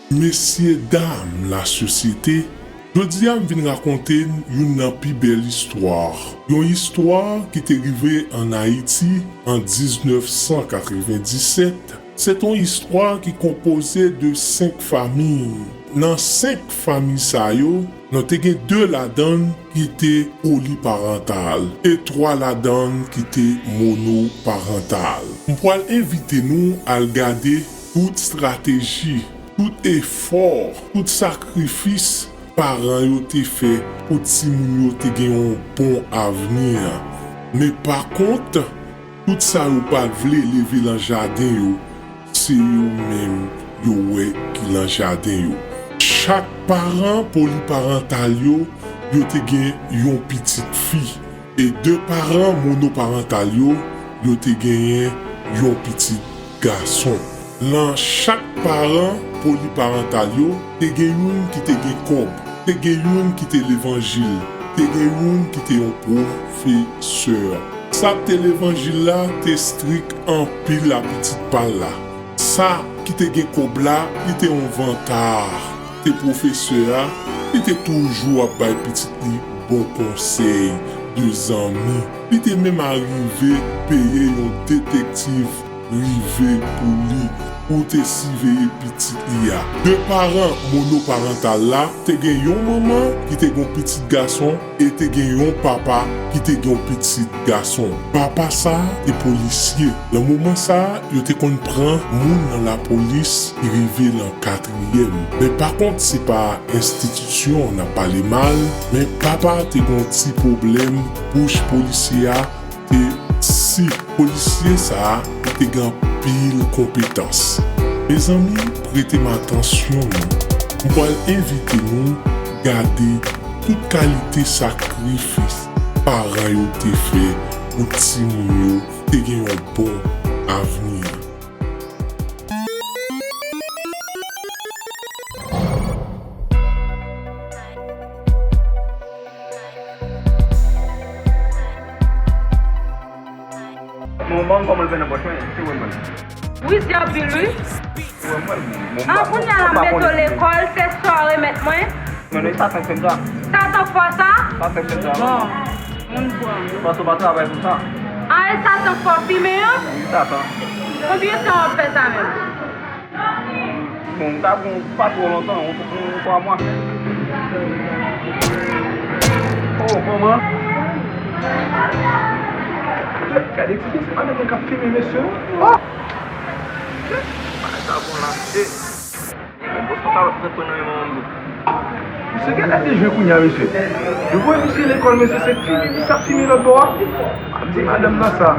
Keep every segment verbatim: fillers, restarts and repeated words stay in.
Mesye dam lasosyete, jodi a m vin rakonte n youn nan pi bèl istwa. Yon istwa ki te rive ann Ayiti an diznèf san katrevenndisèt. Se t on istwa ki konpoze de senk fanmi. Nan senk fanmi sa yo, nou te gen de ladan l ki te poliparantal e twa ladan l ki te monoparantal. M pral envite nou al gade tout estrateji, tout efò, tout sakrifis paran yo te fè pou timoun yo te gen yon bon avni. Men pa kont, tout sa yo pa t vle leve lan jaden yo, se yo menm yo wè ki lan jaden yo. Chak paran poliparantal yo, yo te gen yon pitit fi. E de paran monoparantal yo, yo te genyen yon pitit gason. Lan chak paran poliparantal yo, te gen youn ki te gen kòb, te gen youn ki te levanjil, te gen youn ki te yon pwofesè. Sa k te levanjil la te strik anpil a pitit pa l la. Sa ki te gen kòb la, li te yon vantard. Te pwofesè a, li te toujou ap bay pitit li bon konsèy de zanmi. Li te menm arive peye yon detektiv rive pou li, pou te siveye pitit li a. De paran monoparantal la te gen yon manman ki te gen yon pitit gason e te gen yon papa ki te gen yon pitit gason. Papa sa a te polisye. Nan moman sa a, yo te konn pran moun nan lapolis ki rive nan katriyèm. Men pa kont, se pa enstitisyon n ap pale mal, men papa te gen yon ti pwoblèm, bouch polisye a te si. Polisye sa a, li te gen anpil konpetans. Mezanmi, prete m atansyon non. M pral envite nou gade tout kalite sakrifis paran yo te fè pou timoun yo te gen yon bon avni. Bon, ban m kòman l fè nan pòch mwen, se wè mwen. Wi, se anpil, wi. Wè mwen, bon, bon, an kounye a la, m mete w lekòl, se sa w remèt mwen. Non, non, e Satan k fè m sa. Satan k fè w sa? Satan k fè m sa. Bon, moun pran. Paske w pa travay pou sa. A, e Satan k fè w fimen an? Wi, Satan. Konbyen tan w ap fè sa menm? Bon, m ta bon, pa twò lontan, yon, yon twa mwa. Oh, kòman? Gade ti fi, se madanm nan k ap fimen, mesye. Oh! Bagay sa bon la, mesye. Bon, bon, sa pa ret pran nan men manman m tou. Mesye, gen lè te jwe kounye a, mesye. Yo voye misye lekòl, mesye, se fimen misye ap fimen lòt bò a. Ap di madanm nan sa.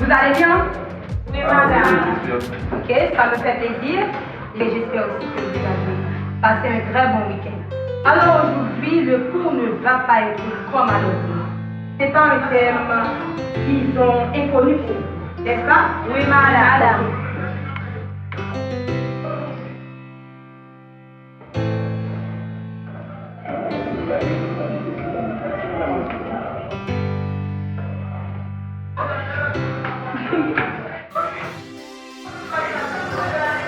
Vous allez bien? Oui, madame. Ok, ça me fait plaisir. Et j'espère aussi que vous avez passé un très bon week-end. Alors aujourd'hui, le cours ne va pas être comme à l'ordinaire. C'est pas un thème, disons, inconnu pour vous, n'est-ce pas? Oui, madame. Ok.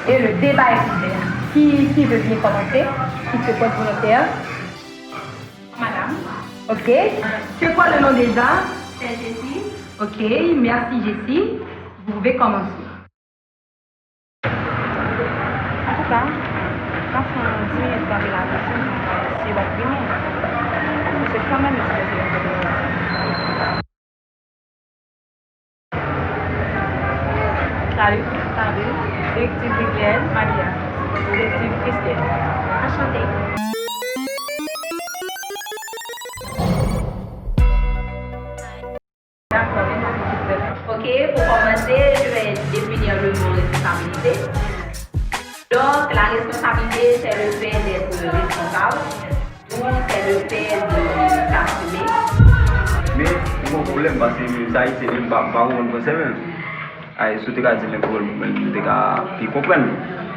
Et le débat est ouvert. Qui, qui veut bien commencer? Qui se porte volontaire? Madame. Ok. C'est quoi le nom déjà? C'est Jessie. Ok, merci Jessie. Vous pouvez commencer. Antouka, pase yon dis minit kanpe la pou si w ap vini. Paske kanmenm, li sipoze vin kote nou. Salut, salut. Détective Vivienne, Maria. Détective Christelle. Enchantée. Ok, pour commencer, je vais définir le mot responsabilité. Donc, la responsabilité, c'est le fait d'être responsable ou c'est le fait de s'assumer. Men, m gen yon pwoblèm, paske Ayisyen menm pa, pa konprann fransè menm. Ay, si w te ka di men kreyòl pou mwen, m te ka pi konprann.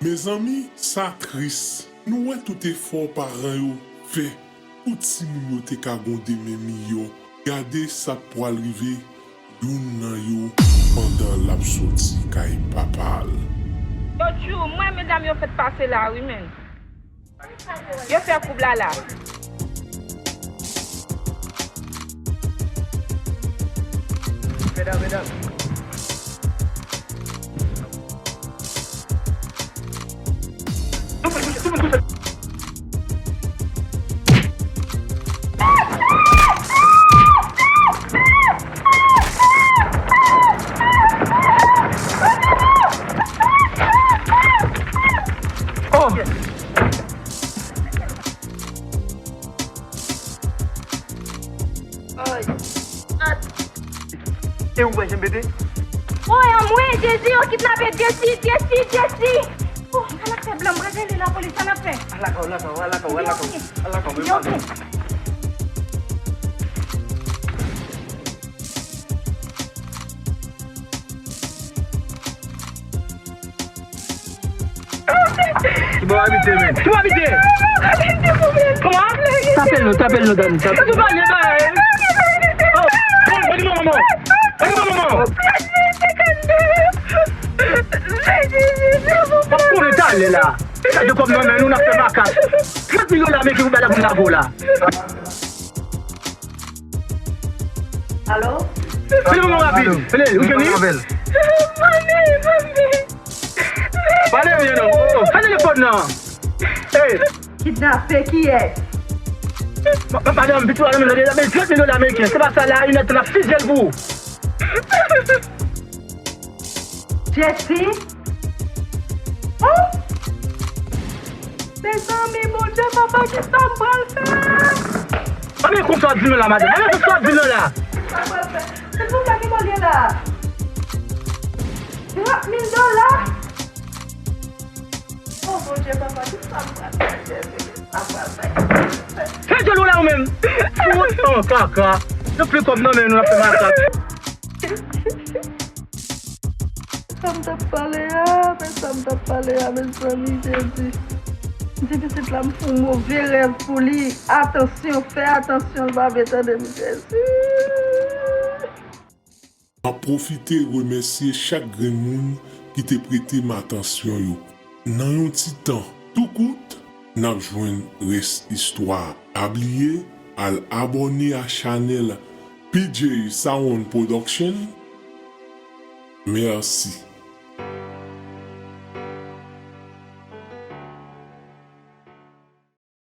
Mezanmi, sa tris. Nou wè tout efò paran yo fè pou timoun yo te ka gon demen miyò. Gade sa k pwal rive youn nan yo pandan l ap soti kay papa l. Yo tjou, m wè medam yo fèk pase la wi, menn. Yo fè koub la la. Medam, medam. Oh! Ay! E ou wè jan m pete? Woy, anmwe, Jezi, yo kidnape Jesi, Jesi, Jesi! Oh, sa n ap fè blan, m pral rele lapolis, sa n ap fè? Al lakay w, lakay w, al lakay w, al lakay w. Al lakay w, mwen pale. Ki bò w abite, menn? Ki bò w abite? Kòman? Tape l non, tape l non, Dani, tape l. Ou pa gen bagay. Oh, oh, di manman w. Oh, di manman w. W ap konnen talè la. Gade kòb nan men nou, n ap fè makak. Trant mil dola ameriken pou bay la pou n lave w la. Alo? Rele manman w rapid. Rele, ou jwenn li? Manmi, manmi. Pale byen non. Fè telefòn nan. Ey. Kidnape kiyès? Ma-, ma-, madanm, pitit ou a renmen lòt, l ap bay trant mil dola ameriken. Se pa sa la, inèdtan n ap fizye l pou ou. Jesi? Oh! Mezanmi, Bondye, papa, kisa m pral fè? Anben, konsa w ap di nou la, madanm? Anben, konsa w ap di nou la? Sa m pral fè? Se pou sa ki Kòman l ye la? Trant mil dola? O Bondye, papa, kisa m pral fè, Jezi? Kisa m pral fè? Fè djòl ou la ou menm. Ou an kaka. Yo pli kòb nan men nou, n ap fè makak. Sa m t ap pale a, men sa m t ap pale a, mezanmi, Jezi. M di pitit la, m fè yon move rèv pou li. Atansyon, fè atansyon, l pa vle tande m, Jezi. M ap pwofite remèsye chak grenn moun ki te prete m atansyon yo. Nan yon ti tan tou kout, n ap jwenn rès istwa a. Pa bliye al abòne a chanèl P J Sound Production. Mèsi.